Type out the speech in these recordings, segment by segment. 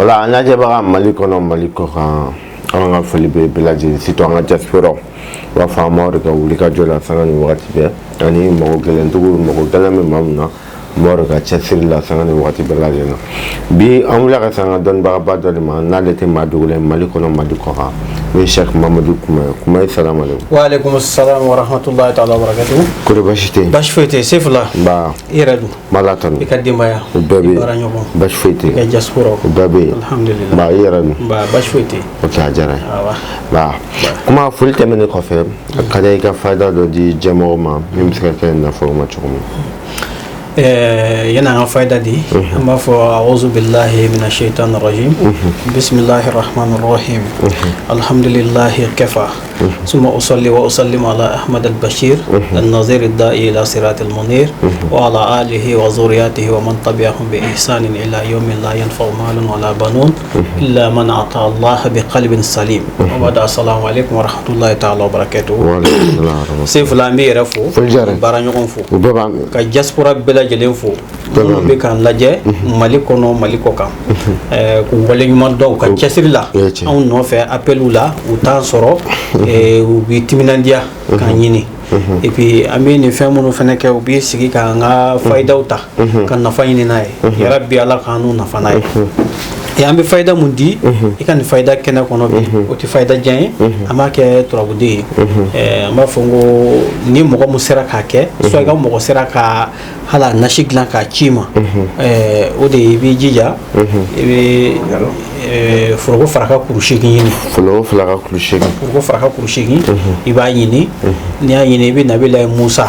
Voilà, an lajɛbaga Mali kɔnɔ, Mali kɔkan, an ka foli bɛ bɛɛ lajɛlen, surtout an ka diaspora. U b'a fɔ an b'aw de ka wuli ka jɔ la sanga ni wagati bɛɛ, ani mɔgɔ gɛlɛntigiw, mɔgɔ gɛlɛn bɛ maa min na, n b'aw de ka cɛsiri la sanga ni wagati bɛɛ lajɛlen na. Bi an wulila ka se an ka dɔnnibagaba dɔ de ma, n'ale tɛ maa dogolen Mali kɔnɔ, Mali kɔkan, n'o ye Cheikh Mamadu Kuma ye. Kuma ye, salamu aleykum. Wa aleykum salam wa rahmatullahi ta'ala wa barakatuhu. Kɔri baasi tɛ yen? Baasi foyi tɛ yen, Sefula. Nba. I yɛrɛ dun? N b'Ala tanu. I ka denbaya? O bɛɛ bɛ yen. I baara ɲɔgɔn? Baasi foyi tɛ I ka yen. diaspora? O bɛɛ bɛ yen. Alhamdulillah. Nba, i yɛrɛ dun? Nba, baasi foyi tɛ yen. Ok, a diyara n ye. Awa. Nba, kuma foli tɛmɛnen kɔfɛ, a ka di i ka fayida dɔ di jɛmɔgɔw ma min bɛ se ka kɛ nafa ma cogo min. Yani an ka fayida di, an b'a fɔ a'udhu billahi minash shaitanir rajim, bismillahir rahmanir rahim, alhamdulillahi kafa, summa usalli wa usallimu ala ahmad al-bashir an-nazir ad-da'i ila siratil munir wa ala alihi wa zuriyatihi wa man tabi'ahum bi ihsanin ila yawmin la yanfa'u malun wala banun illa man ata Allah bi qalbin salim. Wa ba'da, assalamu alaikum wa rahmatullahi ta'ala wa barakatuh. Wa aleykum salam wa rahmatulah. Sefula, an b'i yɛrɛ fo. Foli diyara n ye. Baara ɲɔgɔn fo. O bɛɛ b'a mɛn. Ka diaspora bɛɛ lajɛlen fo minnu bɛ k'an lajɛ Mali kɔnɔ, Mali kɔ kan, k'u waleɲuman dɔn u ka cɛsiri la O ye tiɲɛ. anw nɔfɛ appeliw la, u t'an sɔrɔ, u b'i timinandiya k'an ɲini. Et puis an bɛ nin fɛn minnu fana kɛ, u b'i sigi k'an ka fayidaw ta ka nafa ɲini n'a ye. Yarabi, Ala k'an n'u nafa n'a ye. Et an bɛ fayida mun di i ka nin fayida kɛnɛ kɔnɔ bi, o tɛ fayida jan ye, an b'a kɛ turabuden ye. An b'a fɔ n ko ni mɔgɔ min sera k'a kɛ, soit i ka mɔgɔ sera ka hali a nasi dilan k'a ci i ma, o de ye i b'i jija, i bɛ foroko faraka kuru 8 ɲini. Foroko fila ka kuru 8. Foroko faraka kuru 8, i b'a ɲini. N'i y'a ɲini, i bɛ Nabilayi Musa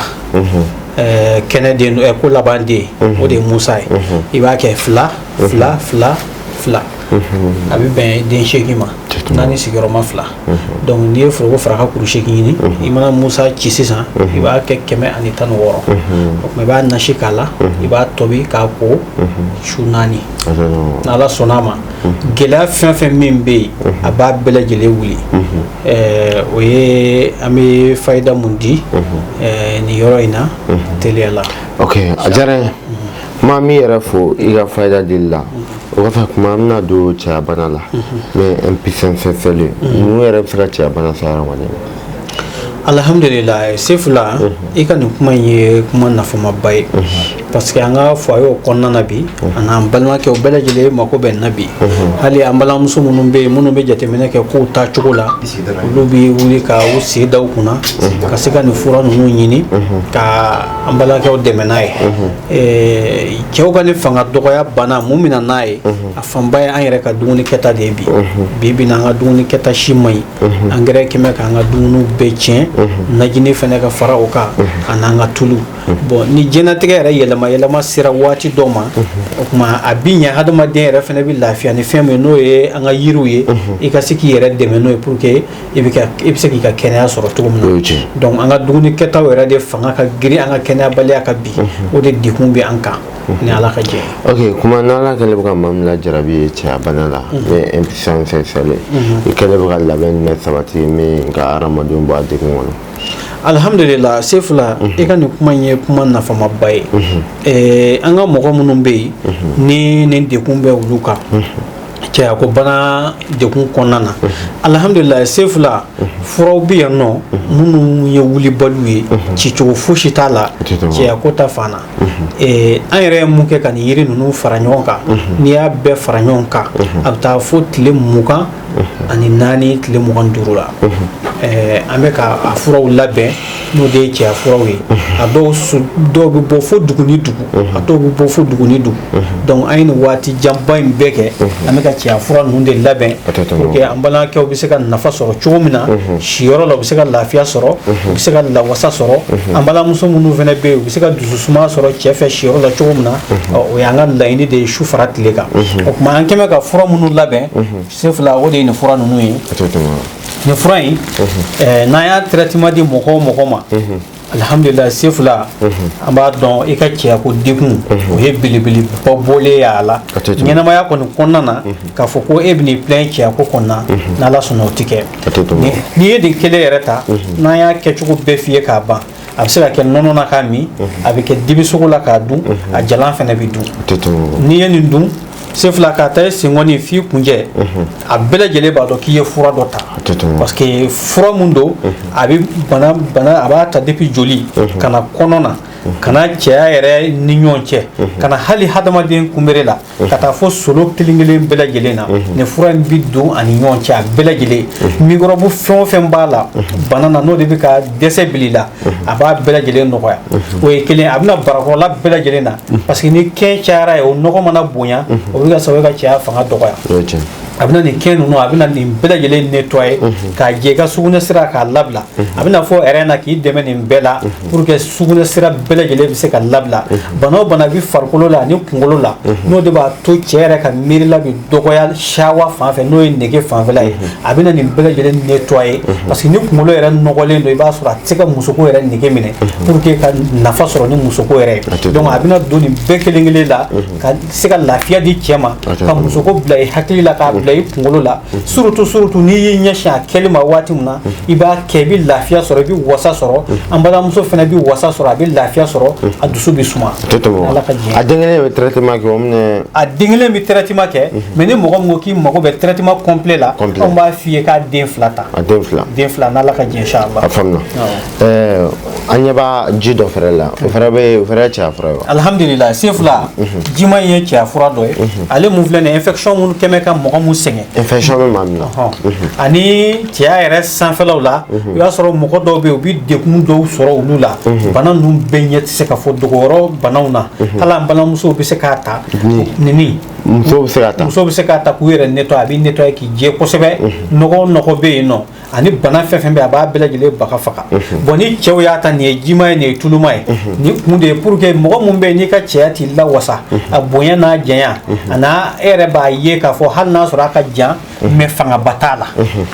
kɛnɛ den, ko laban den, o de ye Musa ye. I b'a kɛ fila fila fila fila, a bɛ bɛn den 8 ma, 4 sigiyɔrɔma fila. Donc n'i ye foroko faraka kuru 8 ɲini, i mana Musa ci sisan, i b'a kɛ 116. O tuma i b'a nasi k'a la, i b'a tobi k'a ko su 4. N'Ala sɔnna a ma, gɛlɛya fɛn fɛn min bɛ yen, a b'a bɛɛ lajɛlen wuli. O ye an bɛ fayida mun di nin yɔrɔ in na teliya la. Ok, a diyara n ye. Kuma min yɛrɛ fo i ka fayida dili la, o kɔfɛ, kuma an bɛna don cɛya bana la, mais impuissance sexuelle, mun yɛrɛ bɛ se ka cɛya bana se hadamaden ma? Alhamdulillah, Sefula, i ka nin kuma in ye kuma nafamaba ye, parce que an ka foyer kɔnɔna na bi, a n'an balimakɛw bɛɛ lajɛlen mako bɛ nin na bi. Hali an balimamuso minnu bɛ yen, minnu bɛ jateminɛ kɛ kow taacogo la, olu bɛ wuli ka u sen da u kunna ka se ka nin fura ninnu ɲini ka an balimakɛw dɛmɛ n'a ye. Cɛw ka nin fanga dɔgɔya bana mun bɛ na n'a ye, a fanba ye an yɛrɛ ka dumuni kɛta de ye. Bi bi bi na, an ka dumuni kɛta si man ɲi, angɛrɛ kɛmɛ k'an ka dumuniw bɛɛ tiɲɛ, najini fɛnɛ ka fara o kan, a n'an ka tulu. Bon, ni diɲɛnatigɛ yɛrɛ yɛlɛma yɛlɛma sera waati dɔ ma, o tuma a bi ɲɛ hadamaden yɛrɛ fɛnɛ bɛ lafiya ni fɛn min ye, n'o ye an ka yiriw ye, i ka se k'i yɛrɛ dɛmɛ n'o ye pour que i bɛ se k'i ka kɛnɛya sɔrɔ cogo min O na. ye tiɲɛ. Donc an ka dumuni kɛtaw yɛrɛ de fanga ka girin an ka kɛnɛyabaliya ka bi, o de degun bɛ an kan, ni Ala ka jɛ ye. Ok, kuma n'Ala kɛlen bɛ ka maa min lajarabi ye cɛya bana la, mais impuissance sexuelle, i kɛlen bɛ ka labɛn jumɛn sabati min ka hadamadenw bɔ a degun kɔnɔ? Alhamdulillah, Sefula, i ka nin kuma in ye kuma nafamaba ye. An ka mɔgɔ minnu bɛ yen ni nin degun bɛ olu kan cɛya ko bana degun kɔnɔna na, alhamdulillah, Sefula, furaw bɛ yan nɔ minnu ye wulibaliw ye, cicogo fosi t'a la cɛya ko ta fan na. An yɛrɛ ye mun kɛ ka nin yiri ninnu fara ɲɔgɔn kan? N'i y'a bɛɛ fara ɲɔgɔn kan, a bɛ taa fo tile 24, tile 25 la. An bɛ ka a furaw labɛn, n'o de ye cɛya furaw ye. A dɔw dɔw bɛ bɔ fo dugu ni dugu, a dɔw bɛ bɔ fo dugu ni dugu. Donc an ye nin waati janba in bɛɛ kɛ, an bɛ ka cɛya fura ninnu de labɛn pour que an balimakɛw bɛ se ka nafa sɔrɔ cogo min na siyɔrɔ la, u bɛ se ka lafiya sɔrɔ, u bɛ se ka lawasa sɔrɔ. An balimamuso minnu fana bɛ yen, u bɛ se ka dususuma sɔrɔ cɛ fɛ siyɔrɔ la cogo min na. O y'an ka laɲini de ye su fara tile kan. O tuma an kɛn bɛ ka fura minnu labɛn, Sefula, o de ye nin fura ninnu ye. Nin fura in, n'an y'a traitement di mɔgɔ o mɔgɔ ma, alhamdulillah, Sefula, an b'a dɔn i ka cɛya ko degun, o ye belebeleba bɔlen ye a la ɲɛnamaya kɔni kɔnɔna na. K'a fɔ ko e bɛn'i plaint cɛya ko kɔnɔna, n'Ala sɔnna, o ti kɛ. N'i ye nin kelen yɛrɛ ta, n'an y'a kɛcogo bɛɛ f'i ye k'a ban, a bɛ se ka kɛ nɔnɔ na k'a min, a bɛ kɛ dibisogo la k'a dun, a jalan fɛnɛ bɛ dun. N'i ye nin dun Sefula, k'a ta i senkɔni f'i kunjɛ, a bɛɛ lajɛlen b'a dɔn k'i ye fura dɔ ta, parce que fura mun don, a bɛ bana, a b'a ta depuis joli ka na kɔnɔ na, ka na cɛya yɛrɛ ni ɲɔgɔn cɛ, ka na hali hadamaden kunbere la, ka taa fɔ solo kelen kelen bɛɛ lajɛlen na. Nin fura in bi don ani ɲɔgɔn cɛ, a bɛɛ lajɛlen, microbe fɛn o fɛn b'a la bana na, n'o de bɛ ka dɛsɛ bil'i la, a b'a bɛɛ lajɛlen nɔgɔya. O ye kelen. A bɛna barakɔrɔla bɛɛ lajɛlen na, parce que ni kɛn cayara ye, o nɔgɔ mana bonya, o bɛ kɛ sababu ye ka cɛya fanga dɔgɔya. A bɛna nin kɛn ninnu, a bɛna nin bɛɛ lajɛlen nettoyer k'a jɛ i ka sugunɛ sira, k'a labila. A bɛna fɔ rein na k'i dɛmɛ nin bɛɛ la pour que sugunɛ sira bɛɛ lajɛlen bɛ se ka labila. Bana o bana bɛ farikolo la ani kunkolo la, n'o de b'a to cɛ yɛrɛ ka miirila bɛ dɔgɔya sawa fan fɛ, n'o ye nege fanfɛla ye, a bɛna nin bɛɛ lajɛlen nettoyer, parce que ni kunkolo yɛrɛ nɔgɔlen don, i b'a sɔrɔ a tɛ se ka musoko yɛrɛ nege minɛ pour que ka nafa sɔrɔ ni musoko yɛrɛ ye. Donc a bɛna don nin bɛɛ kelen kelen la ka se ka lafiya di cɛ ma, ka musoko bila i hakili la, k'a bila i kunkolo la. Surtout n'i y'i ɲɛsin a kɛli ma waati min na, i b'a kɛ, i bɛ lafiya sɔrɔ, i bɛ wasa sɔrɔ. An balimamuso fana bɛ wasa sɔrɔ, a bɛ lafiya sɔrɔ, a dusu bɛ suma. Ala ka diɲɛ. A den kelen bɛ traitement kɛ o minɛ? A den kelen bɛ traitement kɛ, mais ni mɔgɔ min ko k'i mago bɛ traitement complet la, anw b'a f'i ye k'a den fila ta. A den fila. Den fila, n'Ala ka diɲɛ, inchallah. A faamuna. An ɲɛ b'a ji dɔ fɛrɛ la, o fɛrɛ bɛ, o fɛrɛ ye cɛya fura ye wa? Alhamdulillah, Sefula, jima in ye cɛya fura dɔ ye. Ale mun filɛ nin ye, infection minnu kɛmɛ ka mɔgɔ mun sɛgɛn. Infection bɛ maa min na. Ani cɛya yɛrɛ sanfɛlaw la, i b'a sɔrɔ mɔgɔ dɔw bɛ yen, u bɛ degun dɔw sɔrɔ olu la. Bana ninnu bɛɛ ɲɛ tɛ se ka fɔ dogoyɔrɔ banaw na. Hali an balimamusow bɛ se k'a ta nin. Musow bɛ se k'a ta. Musow bɛ se k'a ta k'u yɛrɛ nettoyer. A bɛ nettoyer k'i jɛ kosɛbɛ. Nɔgɔ o nɔgɔ bɛ yen nɔ, ani bana fɛn fɛn bɛ yen, a b'a bɛɛ lajɛlen baga faga. Bon, ni cɛw y'a ta, nin ye jima ye, nin ye tuluma ye. Nin kun de ye pour que mɔgɔ mun bɛ yen, n'i ka cɛya t'i lawasa, a bonya n'a janya, a n'a e yɛrɛ b'a ye k'a fɔ hali n'a sɔrɔ a ka jan, mais fangaba t'a la.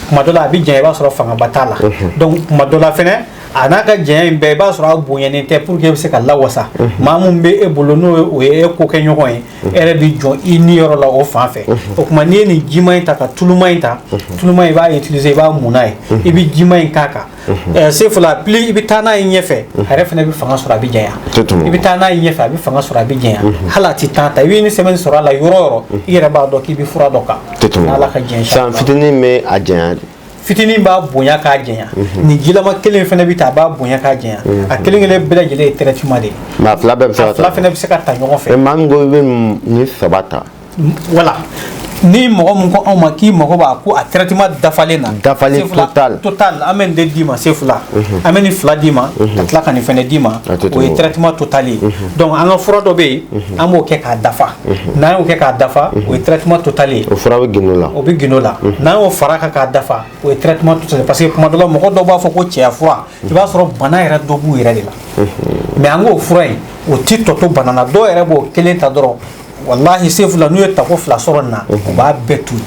Kuma dɔ la a bɛ janya, i b'a sɔrɔ fangaba t'a la. Donc kuma dɔ la fɛnɛ, a n'a ka janya in bɛɛ, i b'a sɔrɔ a bonyanen tɛ pour que e bɛ se ka lawasa. Maa mun bɛ e bolo, n'o o ye e ko kɛ ɲɔgɔn ye, e yɛrɛ bɛ jɔ i niyɔrɔ la o fan fɛ. O tuma n'i ye nin jima in ta ka tuluma in ta, tuluma in i b'a utiliser, i b'a mun n'a ye, i bɛ jima in k'a kan. Sefula, plus i bɛ taa n'a ye ɲɛfɛ, a yɛrɛ fana bɛ fanga sɔrɔ, a bɛ janya. I bɛ taa n'a ye ɲɛfɛ, a bɛ fanga sɔrɔ, a bɛ janya. Hali a tɛ temps ta, i bɛ ni semaine sɔrɔ a la yɔrɔ o yɔrɔ, i yɛrɛ b'a dɔn k'i bɛ fura dɔ kan. N'Ala ka diɲɛ. San fitinin bɛ a janya. Fitinin b'a bonya k'a janya. Nin jilama kelen fana bɛ ta, a b'a bonya k'a janya. A kelen kelen bɛɛ lajɛlen ye traitement de ye. Mais a fila bɛɛ bɛ se ka ta. A fila fana bɛ se ka ta ɲɔgɔn fɛ. Mais maa min ko i bɛ nin saba ta. Voilà, ni mɔgɔ mun ko anw ma k'i mago b'a ko a traitement dafalen na. Dafalen total. Total, an bɛ nin de d'i ma. Sefula, an bɛ nin fila d'i ma ka tila ka nin fana d'i ma, o ye traitement total ye. Donc an ka fura dɔ bɛ yen, an b'o kɛ k'a dafa. N'an y'o kɛ k'a dafa, o ye traitement total ye. O fura bɛ gindo la. O bɛ gindo la. N'an y'o fara kan k'a dafa, o ye traitement total ye, parce que kuma dɔ la, mɔgɔ dɔw b'a fɔ ko cɛya fura, i b'a sɔrɔ bana yɛrɛ dɔ b'u yɛrɛ de la. Mais an k'o fura in, o ti tɔ to bana na. Dɔw yɛrɛ b'o kelen ta dɔrɔn, walahi Sefula, n'u ye tako fila sɔrɔ nin na, u b'a bɛɛ to yen.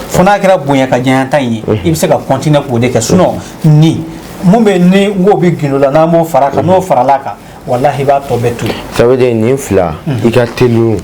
Fo n'a kɛra bonya ka janya ta in ye, i bɛ se ka continuer k'o de kɛ. Sinon ni mun bɛ ni n k'o bɛ gindo la, n'an b'o fara kan, n'o farala kan, walahi i b'a tɔ bɛɛ to yen. Ça veut dire nin fila, i ka teli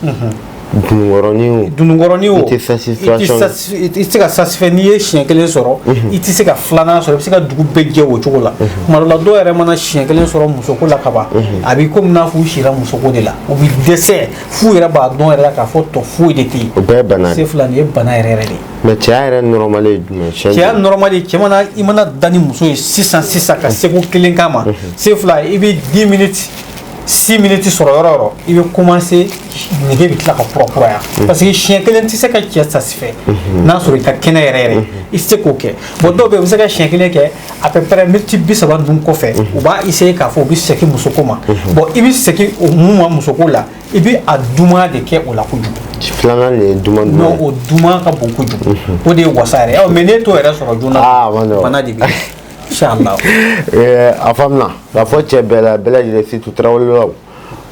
dununkɔrɔnin o. Dununkɔrɔnin o. I tɛ satisfaction. I tɛ se ka satisfait. N'i ye siɲɛ kelen sɔrɔ, i tɛ se ka filanan sɔrɔ. I bɛ se ka dugu bɛɛ jɛ o cogo la. Tuma dɔ la, dɔw yɛrɛ mana siɲɛ kelen sɔrɔ musoko la kaban, a b'i komi n'a fɔ u sira musoko de la, u bɛ dɛsɛ f'u yɛrɛ b'a dɔn yɛrɛ la k'a fɔ tɔ foyi de tɛ yen. O bɛɛ ye bana ye. Sefula, nin ye bana yɛrɛ yɛrɛ de ye. Mais cɛya yɛrɛ normal ye jumɛn ye? Cɛya normal ye, cɛ mana, i mana da ni muso ye sisan sisan ka seko kelen k'a ma, Sefula, i bɛ 10 minutes, 6 minutes sɔrɔ yɔrɔ o yɔrɔ, i bɛ commencer, nege bɛ tila ka kurakuraya, parce que siɲɛ kelen tɛ se ka cɛ satisfait. N'a sɔrɔ i ka kɛnɛ yɛrɛ yɛrɛ, i tɛ se k'o kɛ. Bon, dɔw bɛ yen, u bɛ se ka siɲɛ kelen kɛ, à peu près miniti 30 ninnu kɔfɛ, u b'a essayer k'a fɔ u bɛ segin musoko ma. Bon, i bɛ segin o mun ma musoko la, i bɛ a duman de kɛ o la kojugu. Filanan de ye duman duman. Non, o duman ka bon kojugu, o de ye wasa yɛrɛ. Mais n'e t'o yɛrɛ sɔrɔ joona, bana de bɛ yen, inchallah. A faamuna k'a fɔ cɛ bɛɛ la, bɛɛ lajɛlen, surtout tarawelelaw,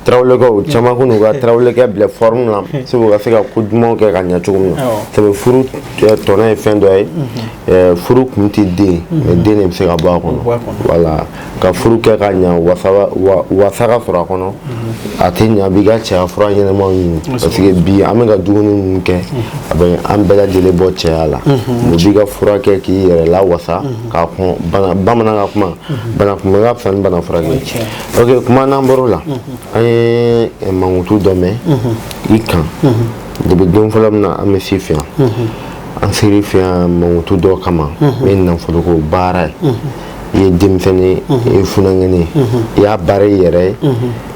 tarawelekaw caman ko n'u ka tarawelekɛ bila forme la, segu ka se ka ko dumanw kɛ ka ɲɛ cogo min na. Sabu furu tɔnɔ ye fɛn dɔ ye, furu kun tɛ den, mais den de bɛ se ka bɔ a kɔnɔ. Wala ka furu kɛ ka ɲɛ, wasa ka sɔrɔ a kɔnɔ, a tɛ ɲɛ, a b'i ka cɛya fura ɲɛnamaw ɲini, parce que bi an bɛ ka dumuni minnu kɛ, a bɛ an bɛɛ lajɛlen bɔ cɛya la. O b'i ka fura kɛ k'i yɛrɛ lawasa k'a kɔn bana. Bamanan ka kuma, bana kunbɛ ka fisa ni bana furakɛ ye. Ok, kuma n'an bɔr'o la, an ye mankutu dɔ mɛn i kan. Depuis don fɔlɔ min na an bɛ s'i fɛ yan, an ser'i fɛ yan mankutu dɔ kama min ye nafoloko baara ye. I ye denmisɛnnin, i ye funankɛnin, i y'a baara i yɛrɛ ye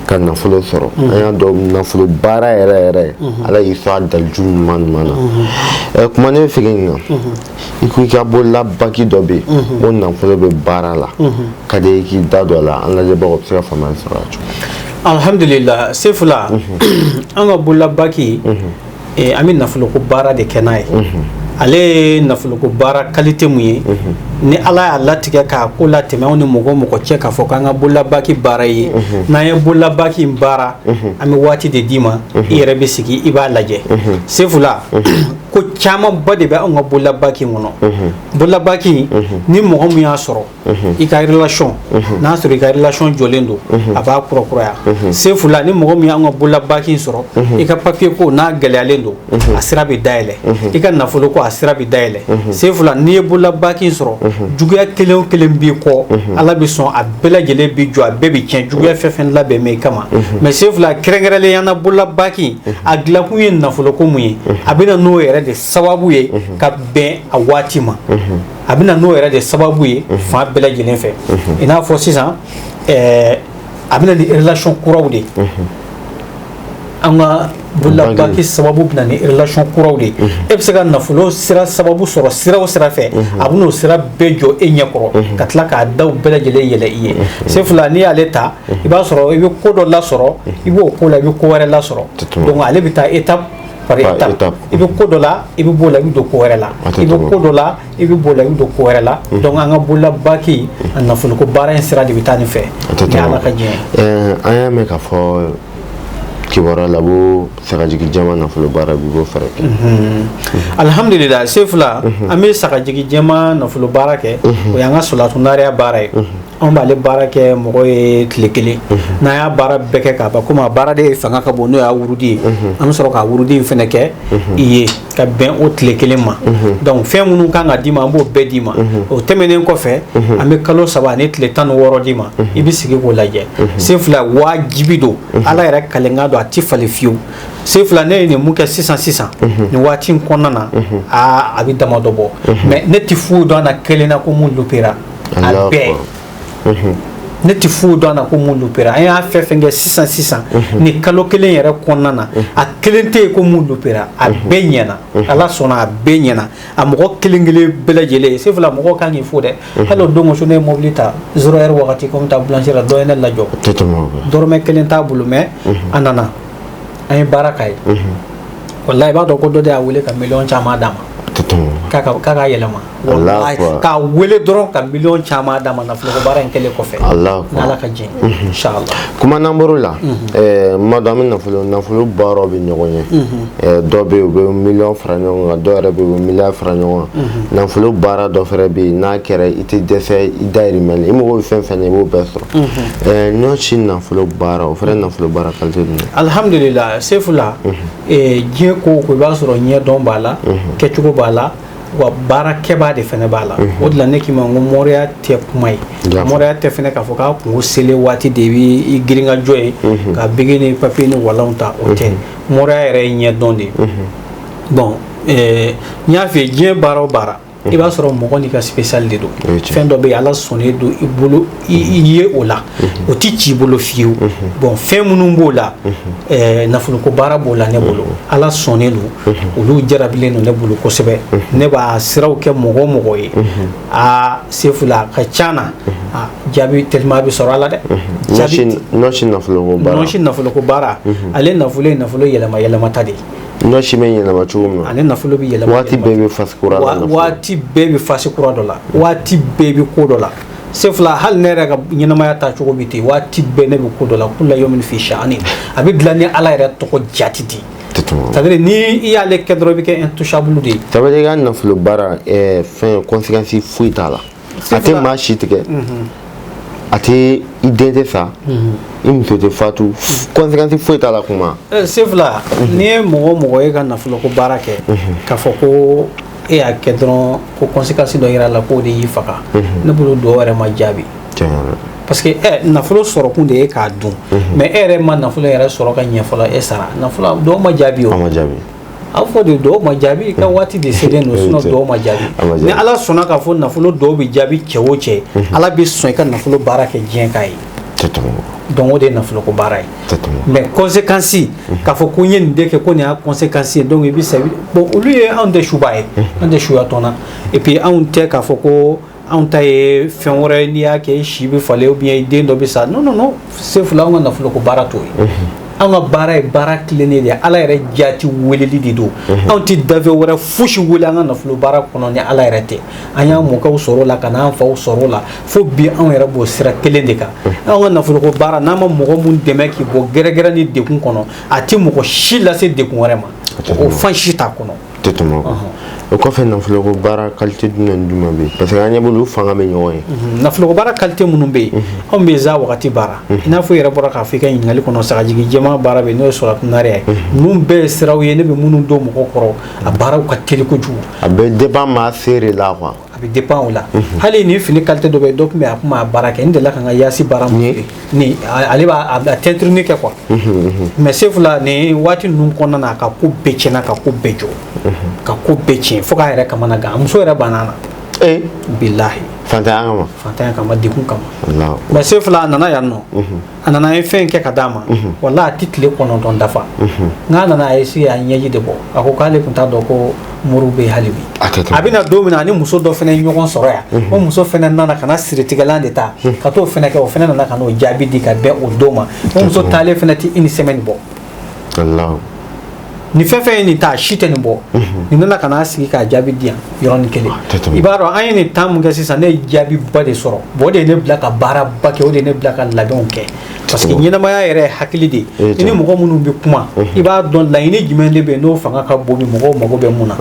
ka nafolo sɔrɔ. An y'a dɔn nafolo baara yɛrɛ yɛrɛ, Ala y'i sɔn a daliju ɲuman ɲuman na. Ɛ, kuma ne bɛ fɛ k'i ɲininka, i ko i ka bolola baki dɔ bɛ yen ko nafolo bɛ baara la, ka di i k'i da don a la, an lajɛbagaw bɛ se ka faamuyali sɔrɔ a cogo. Alhamdulillah, Sefula, an ka bolola baki, an bɛ nafoloko baara de kɛ n'a ye. Ale ye nafoloko baara qualité mun ye, ni Ala y'a latigɛ k'a ko latɛmɛ anw ni mɔgɔ o mɔgɔ cɛ k'a fɔ k'an ka bolola baki baara ye, n'an ye bolola baki in baara, an bɛ waati de d'i ma, i yɛrɛ bɛ sigi i b'a lajɛ. Sefula, ko camanba de bɛ anw ka bolola baki in kɔnɔ. Bolola baki, ni mɔgɔ min y'a sɔrɔ, i ka relation, n'a sɔrɔ i ka relation jɔlen don, a b'a kurakuraya. Sefula, ni mɔgɔ min y'an ka bolola baki in sɔrɔ, i ka papier ko n'a gɛlɛyalen don, a sira bɛ dayɛlɛ. I ka nafolo ko, a sira bɛ dayɛlɛ. Sefula, n'i ye bolola baki in sɔrɔ, juguya kelen o kelen b'i kɔ, Ala bɛ sɔn, a bɛɛ lajɛlen bɛ jɔ, a bɛɛ bɛ tiɲɛ, juguya fɛn fɛn labɛn bɛ i kama. Mais Sefula, kɛrɛnkɛrɛnnenya la, bolola baki a dilankun ye nafoloko mun ye, a bɛ na n'o yɛrɛ de sababu ye ka bɛn a waati ma, a bɛ na n'o yɛrɛ de sababu ye fan bɛɛ lajɛlen fɛ. I n'a fɔ sisan, a bɛ na ni relation kuraw de ye. An ka bololabaki sababu bɛ na ni relation kuraw de ye. E bɛ se ka nafolo sira sababu sɔrɔ sira o sira fɛ, a bɛ n'o sira bɛɛ jɔ e ɲɛkɔrɔ ka tila k'a daw bɛɛ lajɛlen yɛlɛ i ye. Sefula, n'i y'ale ta, i b'a sɔrɔ i bɛ ko dɔ lasɔrɔ, i b'o ko la, i bɛ ko wɛrɛ lasɔrɔ. Donc ale bɛ taa étape par étape. I bɛ ko dɔ la, i bɛ b'o la, i bɛ don ko wɛrɛ la. I bɛ ko dɔ la, i bɛ b'o la, i bɛ don ko wɛrɛ la. Donc an ka bololabaki, a nafoloko baara in sira de bɛ taa nin fɛ, ni Ala ka diɲɛ ye. An y'a mɛn k'a fɔ kibaruya la ko sagajigi jɛman nafolo baara b'i b'o fɛɛrɛ kɛ. Alhamdulillah, Sefula, an bɛ sagajigi jɛman nafolo baara kɛ. O y'an ka sɔlatunariya baara ye. Anw b'ale baara kɛ mɔgɔ ye tile kelen. N'an y'a baara bɛɛ kɛ k'a ban, komi a baara de fanga ka bon, n'o y'a wurudi ye, an bɛ sɔrɔ k'a wurudi in fɛnɛ kɛ i ye ka bɛn o tile kelen ma. Donc fɛn minnu kan ka d'i ma, an b'o bɛɛ d'i ma. O tɛmɛnen kɔfɛ, an bɛ kalo 3 ani tile 16 d'i ma, i bɛ sigi k'o lajɛ. Sefula, wajibi don, Ala yɛrɛ kalenkan don, a ti falen fiyewu. Sefula, ne ye nin mun kɛ sisan sisan nin waati in kɔnɔna na, aa, a bɛ damadɔ bɔ. Mais ne ti foyi dɔn a na kelen na ko mun lupera a bɛɛ. Ne tɛ foyi dɔn a na ko mun lupera. An y'a fɛn fɛn kɛ sisan sisan ni kalo kelen yɛrɛ kɔnɔna na, a kelen tɛ yen ko mun lupera. A bɛɛ ɲɛna, Ala sɔnna, a bɛɛ ɲɛna, a mɔgɔ kelen kelen bɛɛ lajɛlen. Sefula, mɔgɔw kan k'i fo dɛ. Hali o don ko su, ne ye mobili ta 0 heure wagati ko n bɛ taa boulangerie la, dɔ ye ne lajɔ, dɔrɔmɛ kelen t'a bolo, mais a nana, an ye baara k'a ye. Walahi, i b'a dɔn ko dɔ de y'a wele ka miliyɔn caman d'a ma k'a k'a yɛlɛma. Walahi, k'a wele dɔrɔn ka miliyɔn caman d'a ma nafoloko baara in kɛlen kɔfɛ, n'Ala ka diɲɛ, inshallah. Kuma n'an bɔr'o la, ma dɔn an bɛ nafolo baaraw bɛ ɲɔgɔn ye. Dɔw bɛ yen, u bɛ miliyɔn fara ɲɔgɔn kan, dɔw yɛrɛ bɛ yen, u bɛ miliyari fara ɲɔgɔn kan. Nafolo baara dɔ fɛnɛ bɛ yen, n'a kɛra i tɛ dɛsɛ i dahirimɛ la, i mago bɛ fɛn fɛn na, i b'o bɛɛ sɔrɔ. Ɲɔ si nafolo baara, o fɛnɛ nafolo baara qualité jumɛn? Alhamdulillah, Sefula, diɲɛ ko o ko, i b'a sɔrɔ ɲɛdɔn b'a la, kɛcogo b'a la, wa baarakɛbaa de fɛnɛ b'a la. O de la ne k'i ma n ko moriya tɛ kuma ye, moriya tɛ fɛnɛ k'a fɔ k'a kungo selen waati de b'i i girin ka jɔ ye ka bigi ni papiye ni walanw ta, o tɛ. Moriya yɛrɛ ye ɲɛdɔn de ye. Bon, n y'a f'i ye, diɲɛ baara o baara, i b'a sɔrɔ mɔgɔ n'i ka spécial de don. Fɛn dɔ bɛ yen, Ala sɔnnen don i bolo i ye o la, o ti ci i bolo fiyewu. Bon, fɛn minnu b'o la, nafoloko baara b'o la ne bolo. Ala sɔnnen don, olu jarabilen don ne bolo kosɛbɛ. Ne b'a siraw kɛ mɔgɔ o mɔgɔ ye, aa, Sefula, a ka ca na, jaabi teliman bɛ sɔrɔ a la dɛ. Ɲɔ si nafoloko baara. Ɲɔ si nafoloko baara, ale nafolo ye nafolo yɛlɛma yɛlɛmata de ye. Ɲɔ si bɛ yɛlɛma cogo min na. Ale nafolo bɛ yɛlɛma. Waati bɛɛ bɛ phase kura la. Waati bɛɛ bɛ phase kura dɔ la, waati bɛɛ bɛ ko dɔ la. Sefula, hali ne yɛrɛ ka ɲɛnamaya ta cogo bɛ ten, waati bɛɛ ne bɛ ko dɔ la. Kula yomin fi sha'ani, a bɛ dilan ni Ala yɛrɛ tɔgɔ jati de ye. C'est à dire, ni i y'ale kɛ dɔrɔn, i bɛ kɛ intouchable de ye. Ça veut dire i ka nafolo baara, fɛn conséquence foyi t'a la, a tɛ maa si tigɛ, a tɛ i den tɛ sa, i muso tɛ fatu, conséquence foyi t'a la kuma. Sefula, n'i ye mɔgɔ o mɔgɔ ye ka nafoloko baara kɛ, k'a fɔ ko e y'a kɛ dɔrɔn ko conséquence dɔ yira la k'o de y'i faga, ne bolo dɔw yɛrɛ ma jaabi. Parce que nafolo sɔrɔ kun de ye k'a dun, mais e yɛrɛ ma nafolo yɛrɛ sɔrɔ ka ɲɛ fɔlɔ, e sara nafolo dɔw ma jaabi o. A ma jaabi. A fɔ de dɔw ma jaabi, i ka waati de selen don, sinon dɔw ma jaabi. Ni Ala sɔnna k'a fɔ nafolo dɔw bɛ jaabi cɛ o cɛ, Ala bɛ sɔn i ka nafolo baara kɛ diɲɛ k'a ye. Donc o de ye nafoloko baara ye. Mais conséquence, k'a fɔ ko n ye nin de kɛ, ko nin y'a conséquence ye, donc i bɛ sa. Bon, olu ye anw tɛ suba ye, anw tɛ suya tɔn na. Et puis anw tɛ k'a fɔ ko anw ta ye fɛn wɛrɛ ye, n'i y'a kɛ i si bɛ falen ou bien i den dɔ bɛ sa. Non, non, non, Sefula, anw ka nafoloko baara t'o ye. Anw ka baara ye baara tilennen de ye, Ala yɛrɛ jaati weleli de don. Anw tɛ dafɛ wɛrɛ fosi wele an ka nafolo baara kɔnɔ ni Ala yɛrɛ tɛ. An y'an mɔkɛw sɔrɔ o la, ka n'an faw sɔrɔ o la, fo bi anw yɛrɛ b'o sira kelen de kan. Anw ka nafoloko baara, n'an ma mɔgɔ mun dɛmɛ k'i bɔ gɛrɛgɛrɛ ni degun kɔnɔ, a tɛ mɔgɔ si lase degun wɛrɛ ma, o fan si t'a kɔnɔ. Tɛ tɛmɛ o kɔfɛ, nafoloko baara qualité jumɛn ni jumɛn bɛ yen? Parce que an ɲɛ b'olu fanga bɛ ɲɔgɔn ye. Nafoloko baara qualité minnu bɛ yen, anw bɛ za wagati baara, i n'a fɔ i yɛrɛ bɔra k'a fɔ i ka ɲininkali kɔnɔ, sagajigi jɛman baara bɛ yen, n'o ye sɔrɔtunariya ye. Ninnu bɛɛ ye siraw ye ne bɛ minnu don mɔgɔ kɔrɔ, a baaraw ka teli kojugu. A bɛ dépend maa feere la quoi. A bɛ dépend o la. Hali ni fini qualité dɔ bɛ yen, dɔ tun bɛ yen, a tun b'a baara kɛ, n delila ka n ka yaasi baara mun kɛ ni ale b'a a teinture kɛ quoi. Mais Sefula, nin waati ninnu kɔnɔna na, a ka ko bɛɛ tiɲɛna, ka ko bɛɛ jɔ, ka ko bɛɛ tiɲɛ, fo k'a yɛrɛ kamana gan, a muso yɛrɛ banna na. Bilahi. Fantanya kama. Fantanya kama, degun kama. Mais Sefula, a nana yan nɔ, a nana, an ye fɛn kɛ ka d'a ma, wala a tɛ tile 9 dafa, n'a nana, a ye sigi, a ɲɛji de bɔ, a ko k'ale tun t'a dɔn ko muru bɛ hali bi. A bɛna don min na, ani muso dɔ fana ye ɲɔgɔn sɔrɔ yan, o muso fana nana ka na siritigɛlan de ta ka t'o fana kɛ, o fana nana ka n'o jaabi di ka bɛn o don ma. O muso taalen fana tɛ une semaine bɔ. Ni fɛn fɛn ye nin ta, a si tɛ nin bɔ. Nin nana ka n'a sigi k'a jaabi di yan yɔrɔnin kelen. I b'a dɔn an ye nin temps mun kɛ sisan, ne ye jaabiba de sɔrɔ. Bon, o de ye ne bila ka baaraba kɛ, o de ye ne bila ka labɛnw kɛ, parce que ɲɛnamaya yɛrɛ ye hakili de ye. I ni mɔgɔ minnu bɛ kuma, i b'a dɔn laɲini jumɛn de bɛ yen n'o fanga ka bon, mɔgɔw mago bɛ mun na.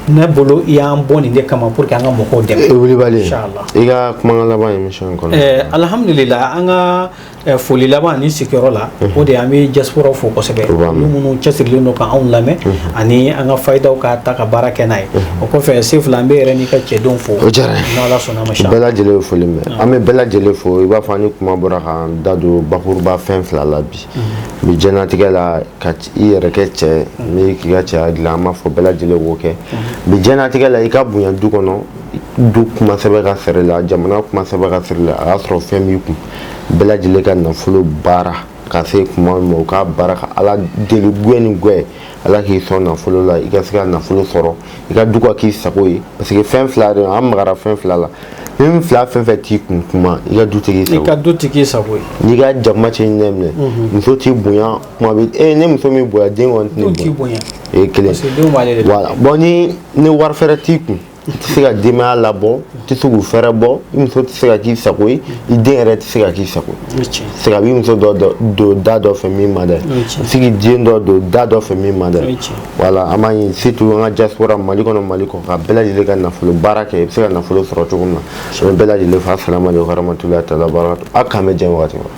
Ne bolo, i y'an bɔ nin de kama pour que an ka mɔgɔw dɛmɛ. Wulibali, i ka kumakan laban émission in kɔnɔ. Alhamdulillah, an ka foli laban ni sigiyɔrɔ la, o de an bɛ diaspora fo kosɛbɛ, olu minnu cɛsirilen don ka anw lamɛn ani an ka fayidaw ka ta ka baara kɛ n'a ye. O kɔfɛ, Sefula, an bɛ yɛrɛ n'i ka cɛdenw fo. O diyara n ye. N'Ala sɔnna a ma. Bɛɛ lajɛlen ye foli mɛn, an bɛ bɛɛ lajɛlen fo. I b'a fɔ an ni kuma bɔra k'an da don bakuruba fɛn fila la bi diɲɛlatigɛ la, ka i yɛrɛ kɛ cɛ ni k'i ka cɛya dilan. An b'a fɔ bɛɛ lajɛlen k'o kɛ bi diɲɛlatigɛ la, i ka bonya du kɔnɔ, du kuma sɛbɛn ka siri la, jamana kuma sɛbɛn ka siri la, a y'a sɔrɔ fɛn b'i kun. Bɛɛ lajɛlen ka nafolo baara ka se kuma ma, u ka baara ka Ala deli gɛn ni gɛn, Ala k'i sɔn nafolo la, i ka se ka nafolo sɔrɔ, i ka du ka k'i sago ye. Parce que fɛn fila de, an magara fɛn fila la, ni fila fɛn fɛn t'i kun kuma, i ka du tɛ k'i sago. I ka du tɛ k'i sago ye. N'i ka jakuma cɛ ɲinɛ minɛ, muso t'i bonya, kuma bɛ ne muso min bonya, den kɔni tɛ ne bonya. O ye kelen. Voilà. Bon, ni wari fɛrɛ t'i kun, i tɛ se ka denbaya labɔ, i tɛ se k'u fɛrɛ bɔ, i muso tɛ se ka k'i sago ye, i den yɛrɛ tɛ se ka k'i sago ye. Se ka b'i muso dɔ don da dɔ fɛ min man d'a ye, i bɛ se k'i den dɔ don da dɔ fɛ min man d'a ye. Voilà, an b'a ɲini surtout an ka diaspora Mali kɔnɔ, Mali kɔ, ka bɛɛ lajɛlen ka nafolo baara kɛ, i bɛ se ka nafolo sɔrɔ cogo min na. An bɛ bɛɛ lajɛlen fo. Asalamu aleykum warahmatulahi taala barakatu. Aw k'an bɛn diɲɛ wagati ma.